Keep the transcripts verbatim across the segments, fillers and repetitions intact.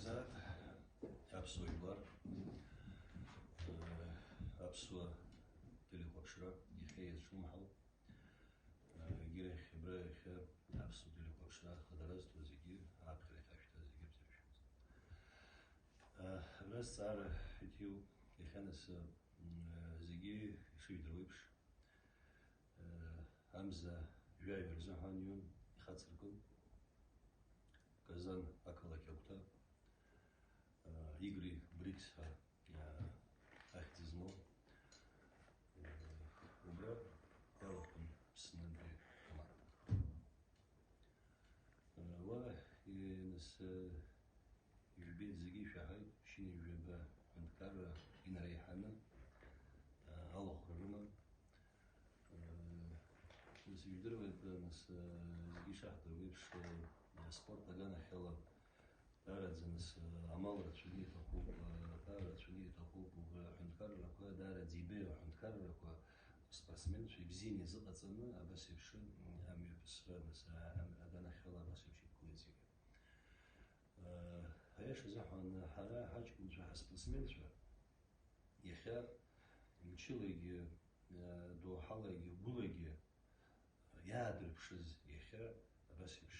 Зааит аԥсуа жәлар, э, аԥсуа телехәаԥшра иахьа иазҿлымҳау, э, егьирахь абра иахьа аԥсуа телехәаԥшра ахадара зҭо зегьы, аԥхьара иҭашәҭа зегьы бзыршәымзар. Э, абра зҵаара иҭиуп, иахьа нас, э, м, э, зегьы ишыжәдыруа еиԥш, э, амза жәаҩа рзыҳәан иҩын, ихацыркын. Казан ақалақь агәҭа, э, Игри Брикс ҳәа, э, ахьӡ змоу, э, убра иалахәын Аԥснынтәи команда. Э, уа, э, нас, э, ижәбеит, зегьы ишәаҳаит, ԥшьынҩажәаба ҳәынҭқарра инареиҳаны, э, алахәра рыман. Э, нас ижәдыруеит, э, нас, э, зегьы ишаҳдыруа еиԥш, э, аспорт аганахьала даараӡа нас, э, амал рацәаны иҭахуп, э, ҳәа рацәаны иҭахуп, убри аҳәынҭқаррақәа, даараӡа ибеиоу аҳәынҭқаррақәа, спортсменцәа ибзианы иазыҟаҵаны, абас еиԥш, м, амҩаԥысра, нас, а-, ам-, аганахьала абас еиԥш иқәгылеит зегьы. Э, аиашазы ҳәа, ҳара ҳаҷкәынцәа, ҳаспортсменцәа, иахьа мчылагьы, э, доуҳалагьы, гәылагьы иаадырԥшыз иахьа абас еиԥш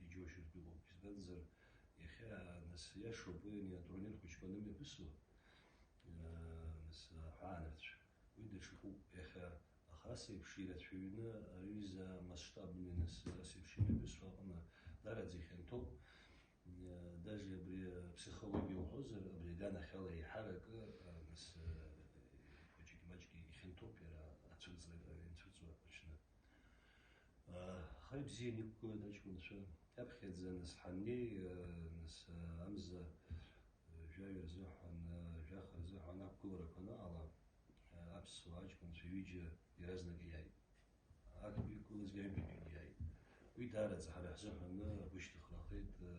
иџьоушьартә иҟоуп. Избанзар, иахьа нас иашоуп уи ани атурнир хәыҷқәа анымҩаԥысуа, э, нас аҳәаанырцә. Уи даҽакуп иахьа, аха ас еиԥш ирацәаҩны аҩыза масштабны нас ас еиԥш имҩаԥысуа аҟны даараӡа ихьанҭоуп. Э, даже абри аԥсихологиа уҳәозар, абри аганахьала еиҳаракы, э, нас, э, хәыҷык-маҷгьы ихьанҭоуп иара ацәырҵра, э, инцәырҵуа аҽны. Э, аха ибзианы иқәгылеит аҷкәынцәа. Аԥхьаӡа нас ҳаннеи, э, нас, э, амза, э, жәаҩа рзыҳәан, э, жәаха рзыҳәан ақәгыларақәа анаҟала, э, аԥсуа аҷкәынцәа ҩыџьа иаразнак иааит. Актәи иқәгылазгьы аҩбатәигьы иааит. Уи даараӡа ҳара ҳзыҳәан агәышьҭыхрахеит, э,